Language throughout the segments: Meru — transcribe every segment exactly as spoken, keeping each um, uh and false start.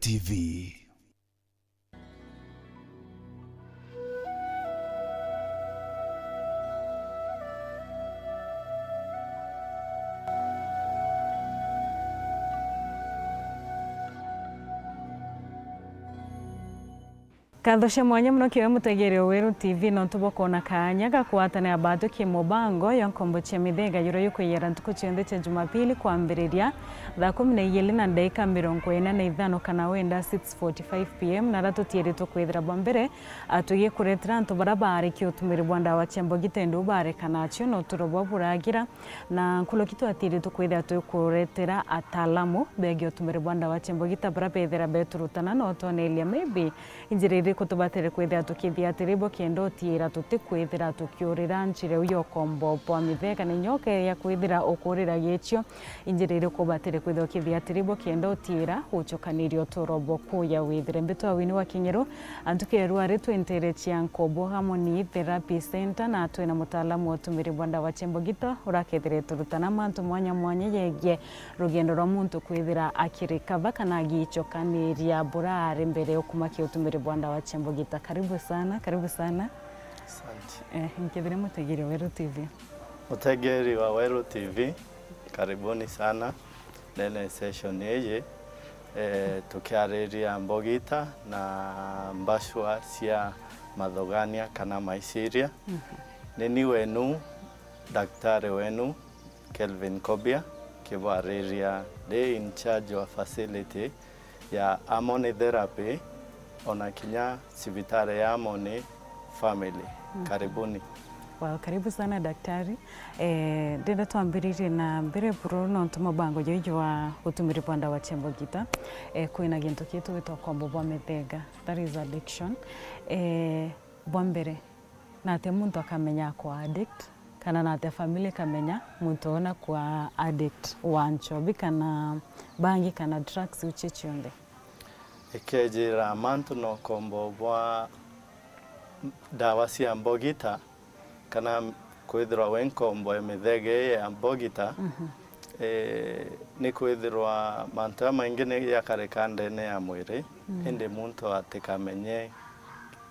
T V. Nkatho cia mwanya mono kiwe mutegeri o Weru T V nontu bwa kwona kaanya ga kugwatanira batwi kimubango ya nkombo cia mithega yuria yukwiyera ntuku cionthe cia Jumapili kwambiriria thaa kumi na igiri na ndaika mirongo ina na ithano kana wenda six forty-five p m, na aria tutiiritwe kwithira bwa mbere, a, tugikuretera antu baria baarikia utumiri bwa ndawa cia mbogita indi u baareka nacio na uturo bwao buragira. Na nkuruki twatiiritwe kwithira twikuretera ataalamu begie utumiri bwa ndawa cia mbogita baria bethira beturutana na utwoneria maybe injira iriku tubatire kwithira tukithiatira bo kenda utiira tutikwithira tukiurira njira iu ya ukombo bwa mithega na inya ukeya kwithira ukurira gicio. Injira iriku ubatire kwithira ukithiatira bo kenda utiira gucukaniria uturo bwaku ya withire? Mbitwa Winnie wa Kinyeru, antu kerwa ari twintere cia Nkobo Harmony Therapy Center, na twina mutaalamu wa utumiri bwa ndawa cia mbogita urakethire turutana mantu mwanya mwanya yegie rugendo rwa muntu kwithira akirikava kana agicokaniria buraari mbere ya ukumakia utumiri bwa ndawa cia mbogita. Karibu sana, karibu sana. Asante. Eh, nkethire mutegeri wa Weru T V. Mutegeri wa Weru T V, karibuni sana ndene session iyi, eh, tukiariria mbogita na mbacua cia mathugania kana maiciria. Mhm. Ni ni wenu, daktari wenu, Kelvin Kobia, kibwariria ndi in charge wa facility ya Harmony Therapy, ona kinya cibitari ya Harmony Family. Mhm. Karibuni. Wow, karibu sana daktari. Eh, ndenda twambiririe na mbere buru nontu mubango juju jwa utumiri bwa ndawa cia mbogita. Eh, kwina gintu kitu gitwa ukombo bwa mithega, that is addiction. Eh, bwa mbere, natia muntu akamenya akwa addict, kana natia family ikamenya muntu ona kwa addict wa nchobi kana bangi kana drugs uche cionthe? Ikejira mantu na ukombo bwa ndawa cia mbogita, kana kwithirwa wi nkombo ya mithega ii ya mbogita, mhm, eh, ni kwithirwa mantu jamaingi ni jakarika ndene ya mwiri, mm, indi muntu atikamenye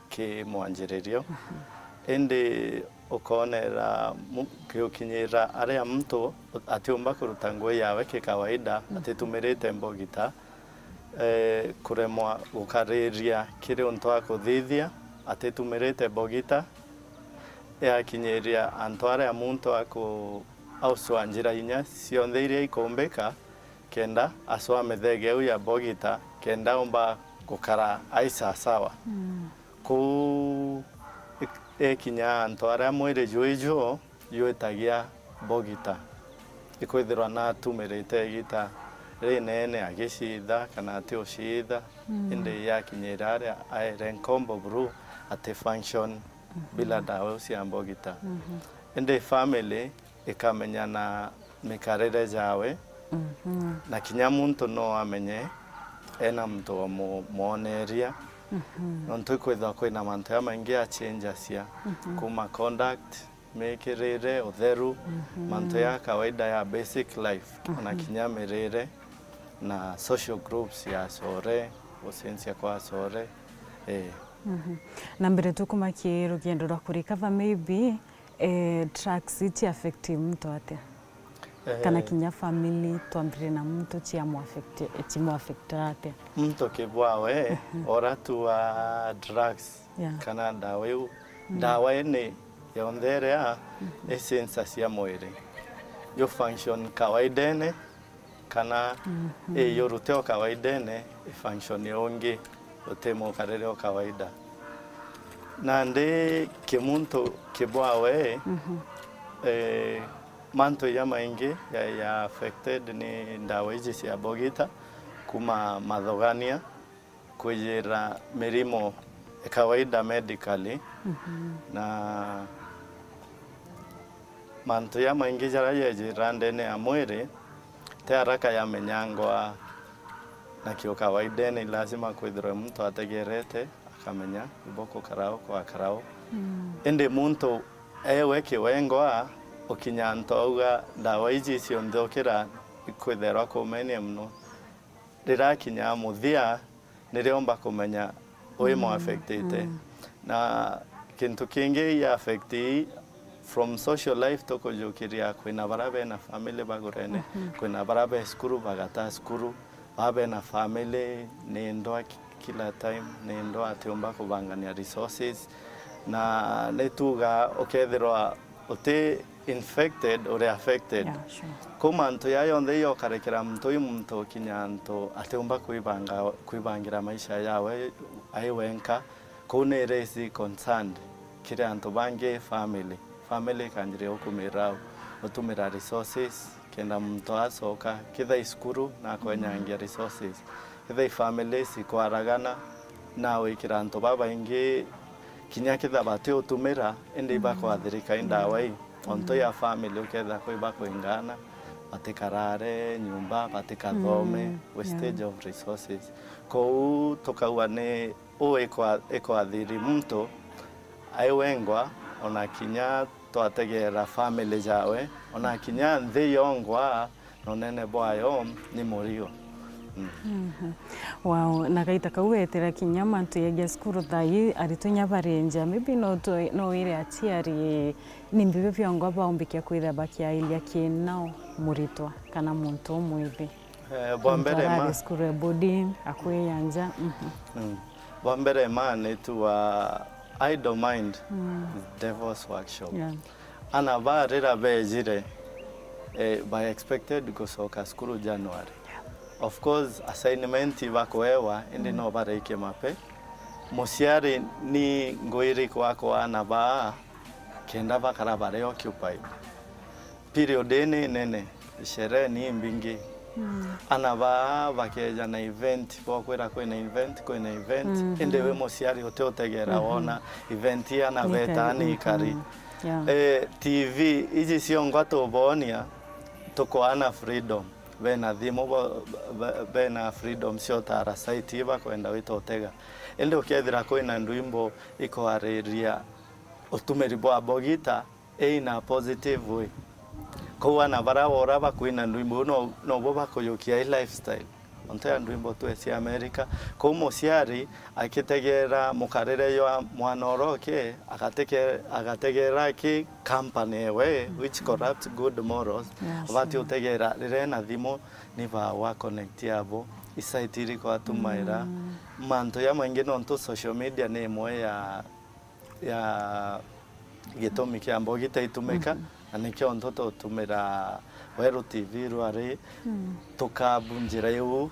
ki mwanjiririo. Mhm. Indi ukoonera mu-, giukinyira aria muntu atiumba kuruta ngugi yawe kikawaida, mhm, atitumirite mbogita, eh, kuremwa gukariria kiri untu akuthithia atitumirite mbogita, yakinyiria antu aria muntu aku-, auswa njira inya cionthe iria ikumbika, kenda aswa mithega iu ya mbogita, kenda umba gukara ai sasawa. Mm. Kuu ik-, ekinya antu aria mwiri jwi juo jwitagia mbogita. Ikwithirwa natumirite igita rinene agiciitha kana atiuciitha, mm, indi yakinyira aria aere nkombo buru ati function, mhm, bila ndawa iu cia mbogita. Mhm. Indi family ikamenya na mikarire jawe, mhm, na kinya muntu no amenye ena muntu wa mu-, mwoneria. Mhm. Nontu ikwithirwa kwina mantu jamaingi achenjacia, mhm, kuma conduct, mikirire, utheru, mhm, mantu ya kawaida ya basic life, ona, mhm, kinya mirire na social groups ya acore, gucenjia kwa acore, eh. Mhm. Na mbere tukuma ki rugendo rwa kurikava, maybe, eh, drugs ichi affect muntu atia? Kana, eh, kinya family, twambire na muntu chia mu affect, chimu affect atia? Muntu kibwawe, mhm, ora tu wa drugs, yeah, kana ndawa iu, mm, ndawa ini yonthe iria, mhm, isensa cia mwiri, yo function kawaidene, kana, mhm, iyurute o kawaidene, ifunction ungi uti mukarire o kawaida. Nandi kimuntu kibwawe, mhm, eh, mantu jamaingi ya, ya affected ni ndawa iji cia mbogita, kuma mathugania, kwijira mirimo ya kawaida medically, mhm, na mantu jamaingi jaria jejira ndene ya mwiri ti haraka jamenyangwa, na kiukawaidene ni lazima kwithirwe muntu ategerete akamenya ibo kukara u kwakara u. Mm. Indi muntu ewe kiwengwa ukinya antu auga ndawa iji cionthe ukira ikwitherwa kumenia muno. Rirakinya muthia, niriomba kumenya wi mu affectite. Na kintu kingi i affect from social life tukujukiria kwina bara bena family bagurene, kwina bara be cukuru bagata cukuru, ba bena family ni ndwa ki-, kila time ni ndwa atiumba kubangania resources, na ni tuga ukethirwa uti infected, uri affected. Yeah, sure. Ku mantu ya yonthe yokarekera muntu ui muntu kinya antu atiumba kwibanga, kwibangira maisha yawe ai wenka, kuu ni raise concerned kiri antu bangi, family. Family ikanjiria gukumira au, gutumira resources kenda muntu acoka, kethira i cukuru na akwenyangia resources. Kethira i families ikwaragana, na wikira antu babaingi kinya kethira bati utumira, indi ibakwathirika i ndawa ii. Onto ya family ukethira kwi bakwingana, batikarare nyumba, batikathome, wastage of resources. Kou tukauga ni uu ikwa-, ikwathiri muntu ai wengwa, ona kinya twategeera family jawe, ona kinya nthi yongwa, na unene bwayo ni murigo. Mm. Wow, na gaita kau wetera kinya mantu yegia cukuru thaa ii aritwa inya bari nja, maybe no tu-, no wire aciari ni mbibi biongwa baumbikia kwithira bakiailia kinao muritwa kana muntu umwithi. Eh, bwa mbere ma- cukuru ya boarding, akwia nja. Mm. Bwa mbere ma ni tuwa idle mind is devil's workshop. Yeah. Ana ba rira bejire, eh, ba expected gucoka cukuru January. Of course, assignment ibakuewa, indi no barike mape. Muciari ni ngwiri kwakwa ana baa kenda bakara bari occupied. Period ii ni nene, sherehe ni imbingi. Ana baa bakeja na event, bokwira kwina event, kwina event. Indi wi muciari uti utegera wona event ii ana beta ni ikari. Yeah. Eh, T V iji ciongwa tubonia, tukwana freedom. Bena thimu bo-, be-, bena freedom cia utara site ii bakwenda wita utega. Indi ukethira kwina ndwimbo ikwariria utumiri bwa mbogita, in a positive way. Kou ana bara wora bakwina ndwimbo, no, nobo bakujukia i lifestyle. Onto ya ndwimbo twe cia America. Kou muciari akitegera mukarire jwa mwana uroke, agateke-, agategera ki company ewe, which corrupt good morals. Yeah, abati sure. Utegera rire na thimu, ni ba wa connect abo, isaiti iriku atumaira. Mantu jamaingi nontu social media ni imwe ya ya gitumi kia mbogita itumika, na nikio ntu tutumira Weru T V rwari, tukabu njira iu,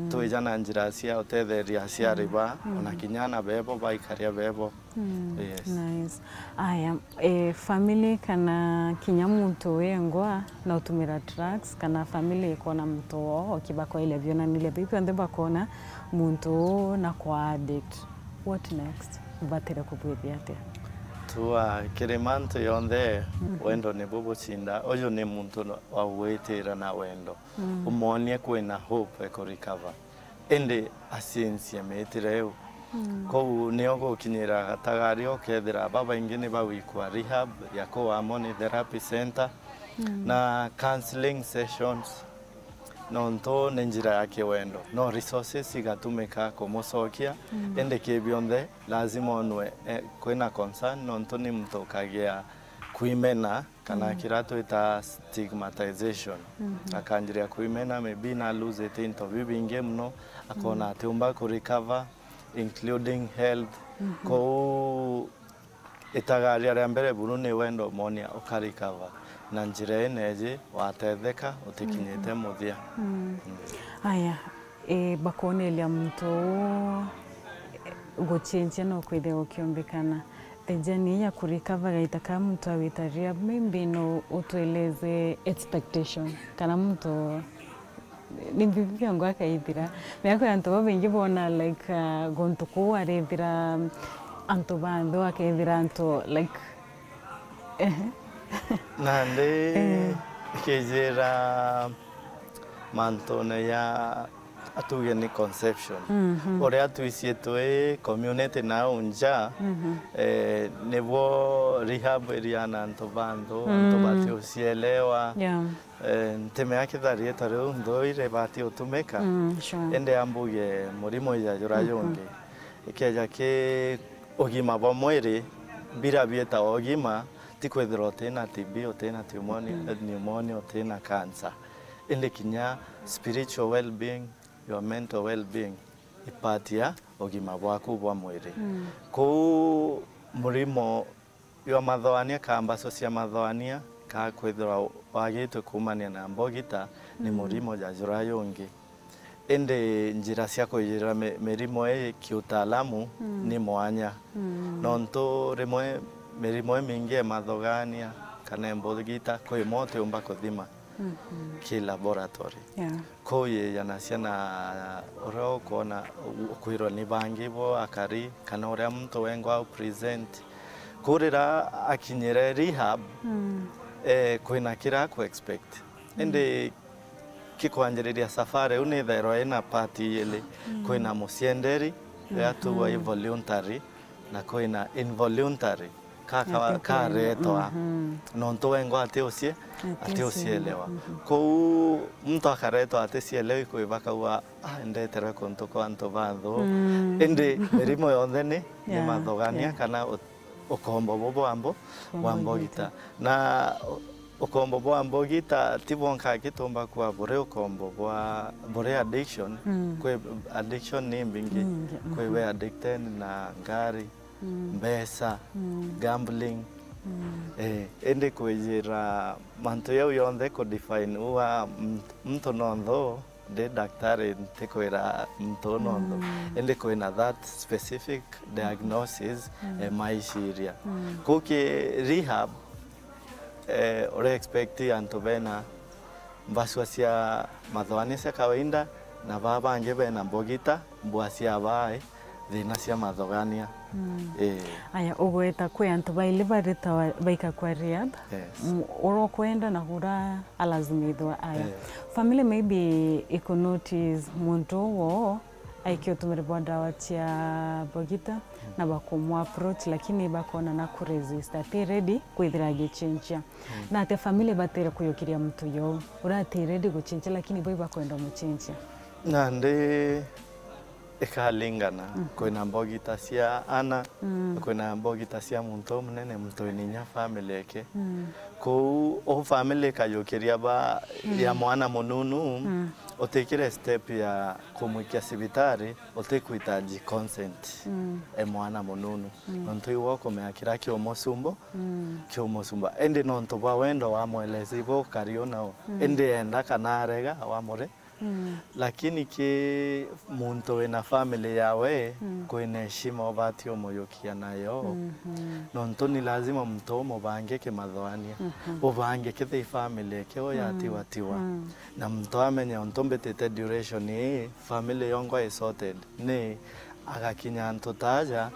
twija na njira cia utetheria aciari ba, ona kinya ana bebo baikaria bebo. Yes. Nice. Aya, eh, family kana kinya muntu wengwa na utumira drugs, kana family ikona muntu woo okibakoelia bionanilia biu bionthe bakona muntu uu na kwa addict. What next? Ubatire kubwithia atia? Tua kiri mantu yonthe, wendo nibu bucinda. Uyu ni muntu wa gwitira na wendo. Umwonie kwina hope eku recover. Indi aciencie mitire iu. Kou nio gukinyira gatagari, ukethira babaingi ni bagwikua rehab ya kuu Amoni Therapy Center na counseling sessions. Nontu ni njira ya kiwendo, no resources igatumika kumucokia, indi ki bionthe lazima onwe, eh, kwina concern, nontu ni muntu ukagia kwimena, kana kira twita stigmatization. Akanjiria kwimena, maybe na lose it into bibingi muno, akona atiumba ku recover, including health. Kou itagaria ria mbere buru ni wendo umonia uka recover na njira ineji, watetheka, utikinyite muthia. Aya, e, bakonelia muntu uu, e, gucenjia no kwithia gukiumbikana. The journey ya ku recover gaita ka muntu awita rehab, maybe no utueleze expectation kana muntu ni mbibi biongo akaithira. Mea kwi antu babaingi bona, like, uh, guntu kuu arithira antu ba nthi, akethira antu, like, ehe. Nandi ikijira mantune ya atuge ni conception. Mhm. Uria twiciitwe community nau nja, mhm, eh, nibo rehab iriana antu ba nthu, antu, mm, bati ucielewa. Yeah. Eh, ntimea kethira riitwa riu nthu iri bati utumika. Mm, sure. Indi ambuge murimo ija jura, mhm, jungi. Ikeja ki ugima bwa mwiri, bira bietawa ugima, ti kwithirwa utina T B, utina pneumonia, mm, pneumonia, utina cancer. Indi kinya spiritual well-being, your mental well-being, i part ya ugima bwaku bwa mwiri. Mm. Kuu murimo jwa mathoania, ka mbaco cia mathoania, ka kwithirwa wagitwe kuumania na mbogita, ni, mm, murimo ja jura jungi. Indi njira cia kwijirira mi-, mirimo ii kiutaalamu, mm, ni mwanya. Mm. Nontu rimwe mirimo imingi e mathogaania kana e mbogita, kwi imwe utiumba kuthima, mhm, ki laboratory. Yeah. Kuu yijanacia na uria ukwona, u-, ukwirwa ni bangi bo akari, kana uria muntu wengwa au present. Kuu riria akinyire rehab, mm, eh, kwina kiria aku expect. Mm. Indi kikwanjiriria safari iu ni ithairwa ina part iili. Mm. Kwina mucienderi, mhm, uria tuuga i voluntary, na kwina involuntary. Ka-, ka-, ati kwenda, karetwa, mhm, nontu wengwa ati ucie-, ati ucielewa. Ati ucielewa. Mhm. Kuu muntu akaretwa ati cielewa, ikwi bakauga, "Ah, ndeterwe kuntu kwa antu ba nthu." Mm. Indi mirimo yonthe ni, ni, yeah, mathogania, yeah, kana u-, ukombo bu bwa mbo-, bwa mbogita. Bwa mbogita. Na u-, ukombo bwa mbogita ti bwonka gitumba kuwa buri ukombo bwa, buri addiction. Mm. Kwi addiction ni mbingi. Nyingi, kwi, mhm, we addicted na ngari, mm, mbeca, mm, gambling. Mm. Eh, indi kwijira mantu jau yonthe ku define uwa m-, muntu no nthu, ndi daktari ntikwira muntu no nthu. Mm. Indi kwina that specific diagnosis, mm, eh, maiciria. Mm. Kuu ki rehab, eh, uri expect antu bena mbacua cia mathoania cia kawaida, na baa bangi bena mbogita, mbua cia baai, thina cia mathogania. Mm. Ii. Aya, ugweta kwi antu baili baritawa baika kwa rehab. Yes. M-, uria ukwenda na uria alazimithwa. Aya. Ii. Family maybe iku notice muntu uo aikia utumiri bwa ndawa cia mbogita, mm, na bakumwa approach, lakini bakona na kuresist, ati ready kwithira agichenjia. Mm. Na atia family batire kuyukiria muntu yo uria ati ready guchenjia, lakini bo ibakwenda umuchenjia? Nandi ikalingana. Mm. Kwina mbogita cia ana, mm, kwina mbogita cia muntu umunene, muntu wina inya family eke. Mm. Kuu, o family ikayukiria ba, mm, ya mwana mununu, mm, utikire step ya kumwikia cibitari, utikuhitaji consent, mm, e mwana mununu. Mm. Nontu iwe ukumenya kiria kiumusumbu-, mm, kiumusumba. Indi nontu bwa wendo wa mwelezi ibo ukari unao. Mm. Indi enda kana arega wamuri. Mm. Lakini ki muntu wina family yawe, mm, kwina heshima ubati umuyukia nayo. Mhm. Nontu ni lazima muntu umubange kimathoania. Mhm. Ubange kethira i family eke, mm, yatiwatiwa. Mm. Na muntu amenye untu mbitite duration ii, family yongwa i sorted. Ni agakinya antu ta aja,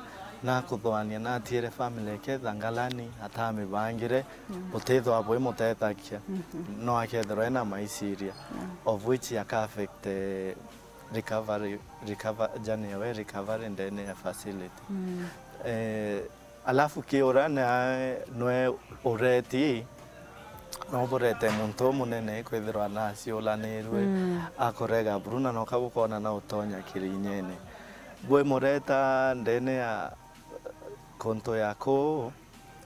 na kuthoania na atiere family eke thangalani, atamibangire, mm, butithwa bwimutetagia. Mhm. No akethirwa ena maiciria, mm, of which aka affect, eh, recovery, recover-, journey yawe recovery ndene ya facility. Mm. Eh, alafu ki uria nae nwe ureti, no burete muntu umunene kwithirwa naciulanirwe, mm, akurega buru na noka gukona na utonya kirinyene. Bwimureta ndene ya kuntu ya kuu,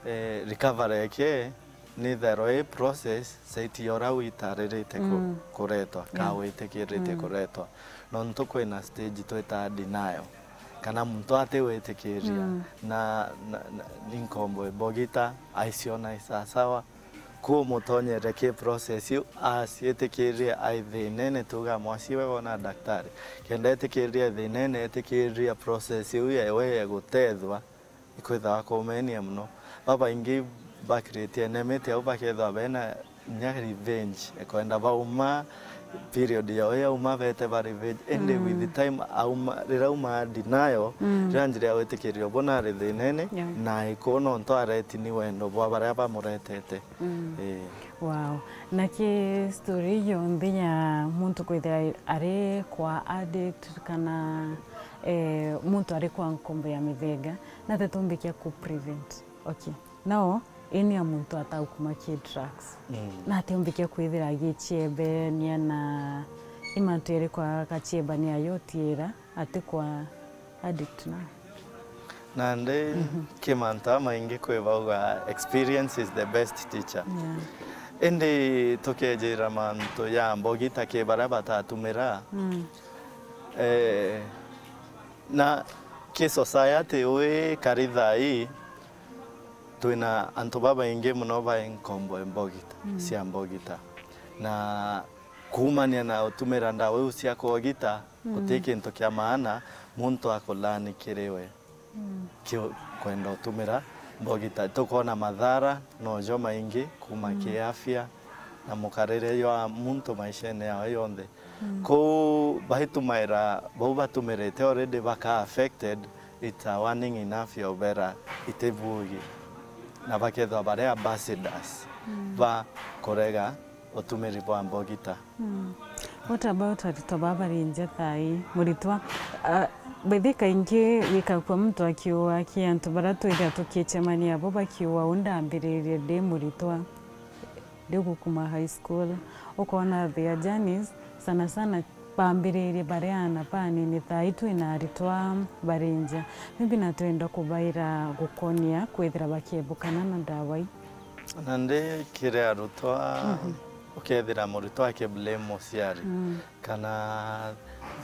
eh, recovery eke nithairwa i process saiti ya uria witaririte ku-, mm, kuretwa, ka, yeah, witikirite, mm, kuretwa. Nontu kwina stage twitaga denial, kana muntu atiwitikiria, mm, na, na, na, ni nkombo ibogita, aiciona i sasawa. Kuu mutonyere ki process iu, aciitikiria ai thinene, tuga mwaciwe wona daktari. Kenda itikiria thinene, itikiria process iu yewe yegutethwa, ikwithawa kumenia muno. Babaingi ba create enmity au bakethwa bena nya revenge, ekwenda bauma, period yao yauma bete bari veg, indi with the time auma, riria auma denial, riria njira ya gwitikirio bo nari thinene, na iku nontu areti ni wendo bwa baria bamuretete. Ii. Wow. Na ki story yonthe ya muntu kwithira ari kwa addict kana, eh, muntu ari kwa nkombo ya mithenga, nate tumbikia ku prevent? Okay. No, ini ya muntu ataukuma ki drugs. Mm. Nate umbikia kwithira agichiebenia na imantu iri kwa gachiebania yotira ati kwa addict na. Nandi ki mantu amaingi kwi bauga, experience is the best teacher. Yeah. Indi tukejira mantu ya mbogi ta ki baria batatumira, mm, eh, na ki society wi kari thaa ii, twina antu babaingi mono bai nkombo e mbogita, mm, cia mbogita. Na kuumania na utumira ndawa iu cia kwogita, mm, guti kintu kia maana muntu akulani kiri we, mm, kio kwenda utumira mbogita. Tukoona mathara nojo maingi kuuma, mm, kiafya na mukarire jwa muntu maishene yao yonthe. Mm. Kou baitumaira, bau batumirite already baka affected, it's a warning enough ya ubera itibugi. Na bakethwa bari ambassadors, mm, ba kurega utumiri bwa mbogita. Mm. What about aritwa baba bari nja thaa ii? Muritwa, ah, by the way, kaingi wikakua muntu akiua ki antu baria twithira tukichemania abo bakiua, u ndambiririe ndi muritwa. Ndi gukuma high school, ukoona their journeys, sana sana, bambiririe bari aana banini, thaa ii twina aritwa bari nja. Maybe na twenda kubaira gukonia kwithira bakiebukana na ndawa ii. Nandi kiri arutwa, mhm, ukethira murutwa akiblame muciari, mm, kana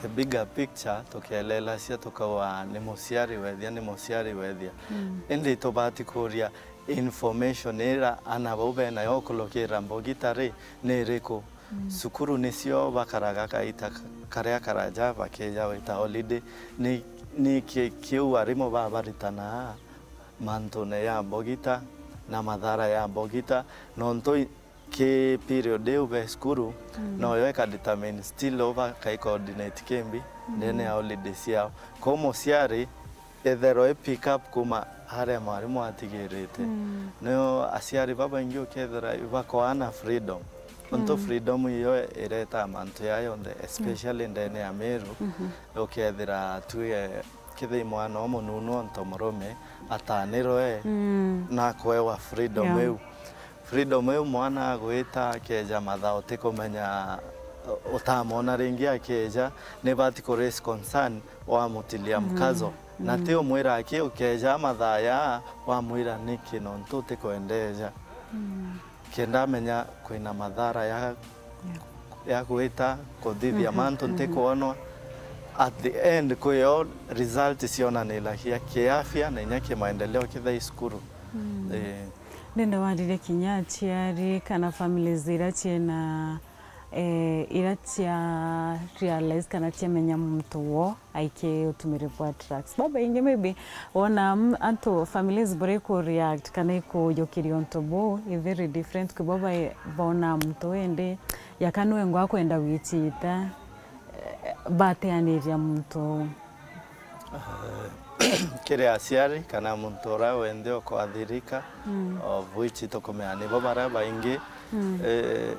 the bigger picture, tukelelacia tukauga ni muciari wethia, ni muciari wethia. Mm. Indi tubati kuria, information ira aana bau benayo kurukira mbogita ri, ni iriku? Mm. Cukuru nicio bakaraga kaita k-, karia karaja bakeja gwita holiday. Ni, ni ki-, kiu arimu babaritana mantune ya mbogita na mathara ya mbogita, nontu i-, ki period iu be cukuru, mm, noyo ika determine still o bakai coordinate kimbi, mm, ndene ya holiday ciao. Kou muciari, ethero i pick up kuuma aria mwarimu atigirite. Mm. Nio aciari babaingi ukethira ibakoana freedom. Untu, mm, freedom iyo iretaa mantu ya yonthe, especially ndene ya Meru. Mhm. Ukethira tuge kethira i mwana umununu onto murume atanirwe, mm, na kwewa freedom, yeah, iu. Freedom iu mwana agwita akeja mathaa utikumenya, utamona ringi akeja, ni bati ku raise concern, wamutilia, mm, mkazo. Na, mm, ti umwira aki ukeja mathaa ya, wamwira niki nontu utikwendeja. Mm. Kenda amenya kwina mathara ya, yeah, ya gwita kuthithia, mhm, mantu, mhm, ntikwonwa. At the end, kwio result cionaniragia kiafya na inya kimaendeleo kithai cukuru. Mm. Eh. Ndenda waririe kinya aciari kana families iria ciena, eh, iria cia realize kana ciamenya muntu wo aiki utumiri bwa drugs. Babaingi maybe wona, mm, antu, families buria iku react kana ikujukiria untu buu i very different kwi bo bai-, bona muntu indi yaka niwe ngwa kwenda gwiciita, eh, bateaniria muntu. Eh, kiri aciari kana muntu uria wenthe ukwathirika, mm, of which tukumenya nibo baria baingi, mm, eh,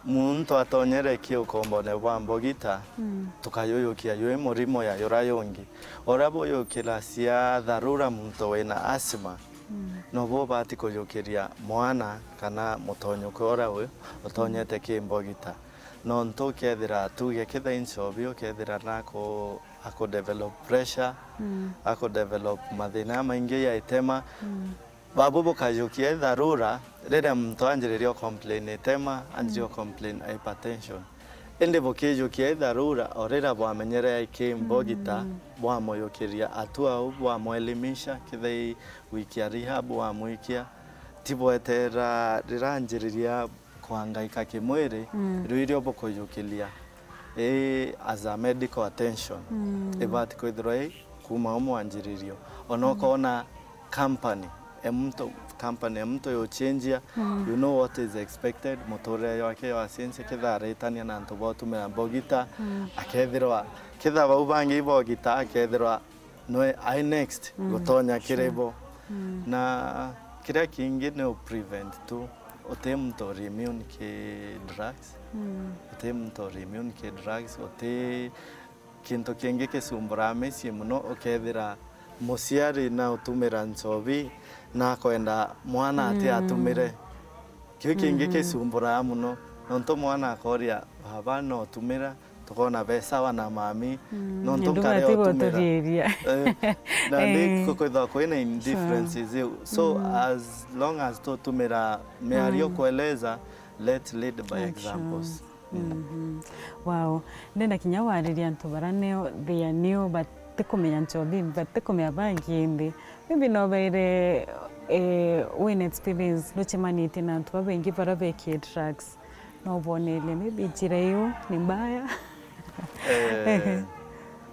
muntu atonyere ki ukombone bwa mbogita, mm, tukayuyukia yui murimo ya yura yungi. Uria buyukira cia dharura muntu wina asthma, mm, nobo ubati kuyukiria mwana kana mutonyuki uria wi utonyete, mm, ki mbogita. Nontu ukethira tuge kethira i nchobi, ukethira naku aku develop pressure, mm, aku develop mathina jamaingi ya itema. Mm. Babu bukajukia i dharura, riria muntu anjiriria u complain itema, anjiriria u, mm, complain hypertension. Indi bukijukia i dharura, o riria bwamenyere aiki mbogita, mm, bwamuyukiria hatua au, bwamwelimisha, kethira i gwikia rehab, wamwikia. Ti bweterera riranjiriria kwangaika kimwiri, mm, riu irio bukujukiria. Ii, as a medical attention, mm, ibati kwithirwa i kuuma o mwanjiririo. Ona, mm, ukoona company, e muntu, company e muntu yuchenjia, you know what is expected, muturire jwake jwacenjia, kethira aritania na antu ba utumira mbogita, akethirwa, kethira bau bangi ibogita, akethirwa nwe ai next gutonya kiri bo. Na kiria kingi ni u prevent tu, uti muntu uri immune ki drugs, uti muntu uri immune ki drugs, uti kintu kingi kisumburaa micii muno, ukethira muciari na utumira nchobi na akwenda mwana ati atumire. Kiu kingi kisumburaa muno, nontu mwana akoria, "Baba, no utumira?" Tukona be sawa na mami, nontu nkare utumira. Eh, na ndi kukwithwa kwina indifferences iu. So, as long as tutumira miario kueleza, let's lead by examples. Wow. Ndenda kinya wariria antu bara nio, they are new, batikumenya nchobi, batikumenya bangi indi. Maybe no baire, eh, win experience, nucemanitie na antu babaingi bara bekie drugs. No ubonerie, maybe njira iu ni mbaya. Eh,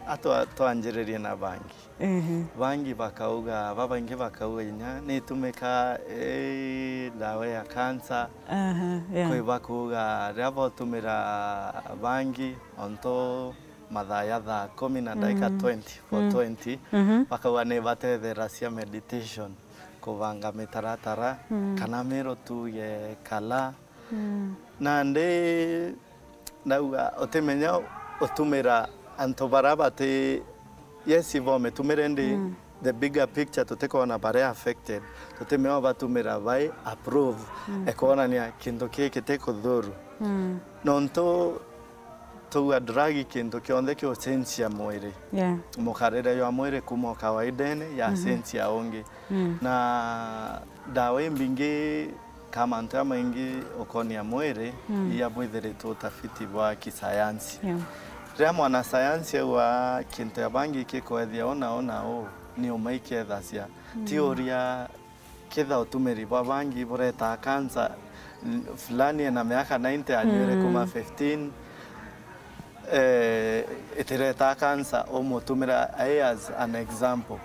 atwa twanjiririe na bangi. Bangi bakauga, babaingi bakauga inya nitumika, eh, ndawa ya cancer. Aha, yeah. Kwi bakuga riria botumira bangi, onto mathaa ya thaa kumi na ndaika twenty, for twenty, bakauga ni batetheracia meditation, kubanga mitaratara, kana miro tuge kala. Nandi ndauga utimenya utumira antu bara bati, yes, ibo mitumire ndi the bigger picture tutikona baria affected, tutimenya batumira bai approve, ekwonania kintu kii kitikuthuru. Nontu tuga drug kintu kionthe kiucenjia mwiri. Yeah. Mukarire jwa mwiri kuma o kawaidene yacenjia ungi. Na ndawa imbingi ka mantu jamaingi ukonia mwiri, iya bwithiritwe utafiti bwa kisayansi. Yeah. Riria mwanasayansi auga kintu ya bangi kikwethia una una u, ni uma ikethacia. Ti uria Kethira utumiri bwa bangi buretaa cancer, fulani ena miaka ninety anyuire kuma fifteen, eh, itiretaa cancer, umutumira ai as an example.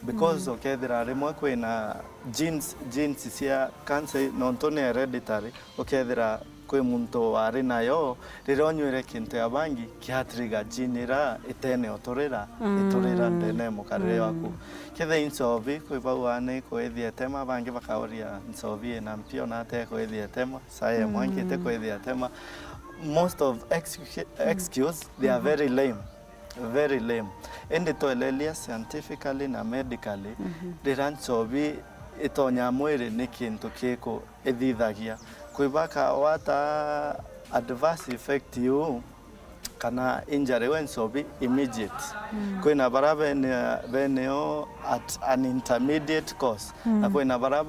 Because ukethira rimwe kwina genes, genes cia cancer nontu ni hereditary, ukethira kwi muntu wari nayo, riria unyuire kintu ya bangi, kiatriga gene ira itene uturira, iturira ndene ya mukarire waku. Kethira i nchobi, kwi bauga ni kwithia itema, bangi bakauria nchobi ina mpio na ate kwithia itema, sae mwangi ite kwithia itema. Most of excu-, excuse, they are very lame. Very lame. Indi twelelia scientifically na medically, riria nchobi itonyaa mwiri ni kintu kiku ithithagia. Kwi baka wata adverse effect iu kana injury iu nchobi immediate. Kwina bara bene, beneo at an intermediate course. Na kwina bara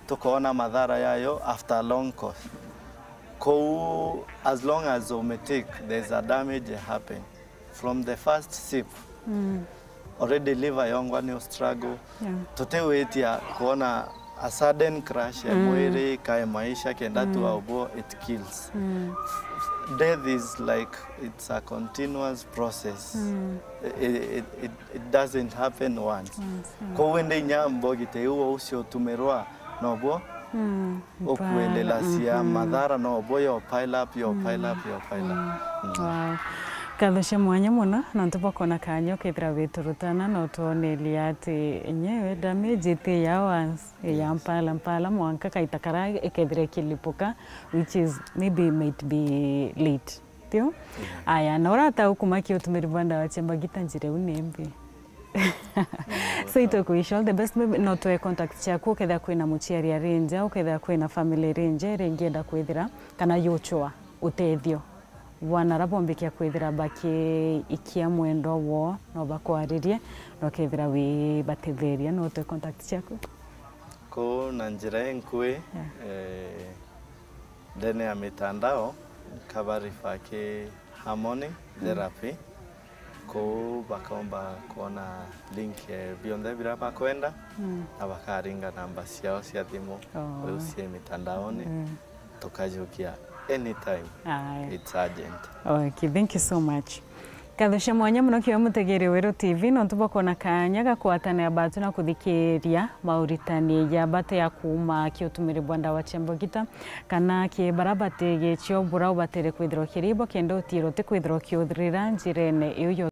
tukoona mathara yayo after a long course. Kou, as long as umetake, there's a damage happen. From the first sip, already liver yongwa ni struggle. Yeah. Tutiwitia kuona a sudden crash ya mwiri, kae maisha, kenda tu aubo, it kills. Death is like, it's a continuous process. It, it, it, it doesn't happen once. Once, yeah. Kou indi inya mbogite iu ucio utumirwa, nobo ukuelelacia mathara, nobo yo pile up, yo pile up, yo pile up. Wow. Nkatho cia mwanya mono, nontu bwa kwona kanya ukethira witurutana na utwoneria ati enyewe damage iti ya once, ya mpala mpala, mwanka kaita kara ikethira ikilipuka, which is maybe might be late. Tio? Aya, na urata ukumakia utumiri bwa ndawa cia mbagita njira iu ni mbi. So, itwe kwish all the best, maybe no twe contact ciaku, ukethira kwina muciari ari nja, ukethira kwina family iri nja, iri ngienda kwithira, kana yuchwa utethio. Bwana ara bombikia kwithira bakiikia mwendwa woo, no bakwaririe, no kethira wibatetheria, no twe contact ciaku. Ko na njira inkui, eh, ndene ya mitandao, nkaba refer ki Harmony Therapy. Kou bakaumba kwona link ya bionthe biria bakwenda, na bakaringa namba ciao cia thimu, oh, uu cia mitandaoni, tukajukia anytime. Aya. It's urgent. Okay, thank you so much. Ngatho cia mwanya mono kiwe mutegeri Weru T V nontu bwa kwona kanya ga kwatanira batu na kuthikiria mauritani ja bata ya kuuma ki utumiri bwa ndawa cia mbogita kana ki bara bati gicio bura ubatire kwithirwa kiri bo kenda utiro ti kwithirwa kiuthirira njirene iu yo